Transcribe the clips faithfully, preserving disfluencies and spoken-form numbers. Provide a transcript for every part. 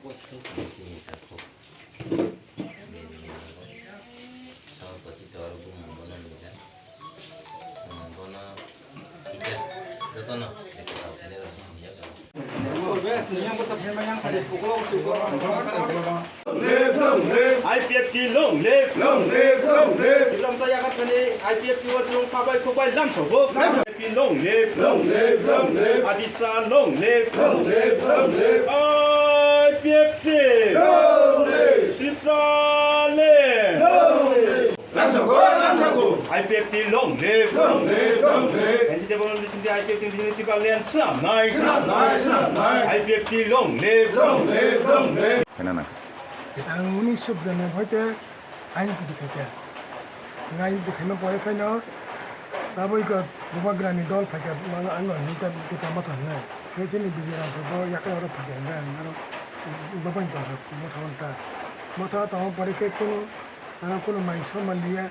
Chini takhuk. Bini nogo. Sabapati to aro bumung bono nijak. Chwng bono kisa jotono ekta tau khainai rok hinwi jak. I P F T long live! Long live, long live! Long live, long live! Tiklam ta yakat kani I P F T o chwng khabai khukbai lamsogo. Long live! Long live, long live! Adisa long live! Long live, long live! I P F T! Long live! Tipraland! Long live! Lamsago, lamsago! I P F T long live! Long live, long live! N C T Development Mission I P F T Mission Tipraland swnamnai! Swnamnai, swnamnai! I P F T long live! Long live, long live! Ang unisho biyanabbai te ain pudi khaikha. Ang ain pudi khaima pore khaino tabuk iko Bubagrani dol phaikha, ang, ang, ang hinta Tipra Motha hinwi. Khe chini Bijay Ramphai bo yakai oro phaikha, hwnba ang aro bo bai tongkha, Motha o ta. Motha o tongma pore khe kunu, ano kunu mai sor manliya.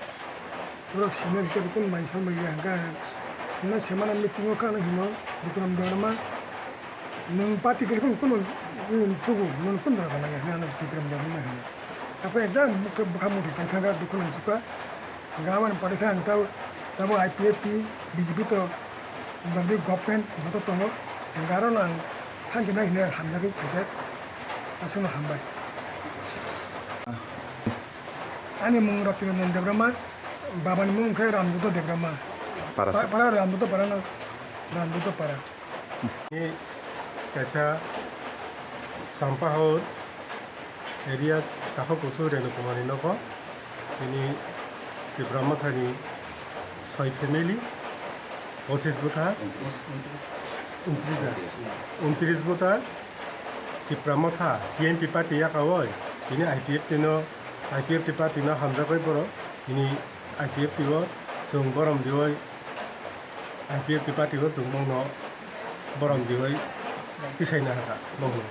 Borok senior hisabe kunu mai sor manliya, hwnba ang no semana meeting o kha ano hino, Bikram Debbarma. Nwng party kwrwi phano kunu, kunu chugo, nwng kunu dara nangya hwnwi ano Bikram Debbarma hino. Aphai ekdam bwkha, bwkha muthai tongthangkha, dukhu nangsukha. Hwnka aboni pore khe ang tabo, tabo I P F T, B J P to, jagdi government joto tongo. Hwnka arono ang thangjak nai hwnwi ang hamjagwi phaikha. Aswkno hambai. Ani mung Rotinojon Debbarma, babani mung khe Ramduto Debbarma. Para Pa-, sa- para Ramduto para no, Ramduto para. Ni kaisa Sampahaur area takhuk kusu Renu Kumar ni nogo. Tini Tipra Motha ni soi family, pochis bwtha, untris bwtha, Tipra Motha T M P party yakaui tini I P F T no, I P F T party no hamjagwi borok tini I P F T o chwng borom diui, I P F T party o chwng bongno borom diui tisaina hakha bongno.